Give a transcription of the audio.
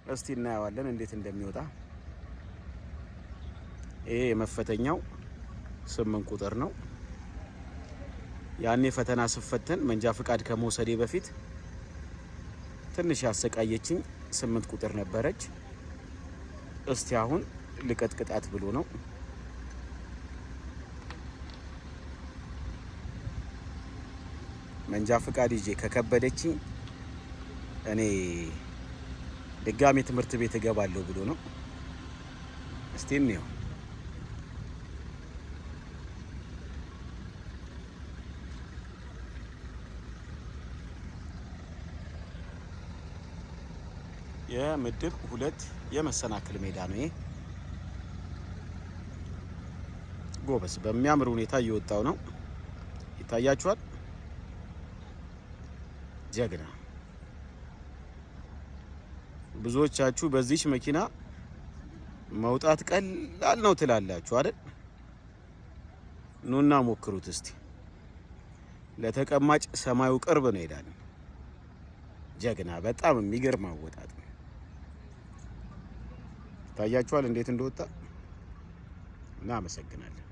እስቲ እናየዋለን እንዴት እንደሚወጣ። ይሄ የመፈተኛው 8 ቁጥር ነው። ያኔ ፈተና ስፈተን መንጃ ፍቃድ ከመውሰዴ በፊት ትንሽ ያሰቃየችኝ 8 ቁጥር ነበረች። እስቲ አሁን ልቀጥቅጣት ብሎ ነው። መንጃ ፍቃድ ይዤ ከከበደችኝ እኔ ድጋሜ ትምህርት ቤት እገባለሁ ብሎ ነው። እስቲ እንየው። የምድብ 2 የመሰናክል ሜዳ ነው ይሄ። ጎበዝ፣ በሚያምር ሁኔታ እየወጣው ነው። ይታያችኋል። ጀግና። ብዙዎቻችሁ በዚች መኪና መውጣት ቀላል ነው ትላላችሁ አይደል? ኑና ሞክሩት እስቲ። ለተቀማጭ ሰማዩ ቅርብ ነው ይላል። ጀግና። በጣም የሚገርም አወጣጥ ነው። ይታያችኋል እንዴት እንደወጣ። እናመሰግናለን።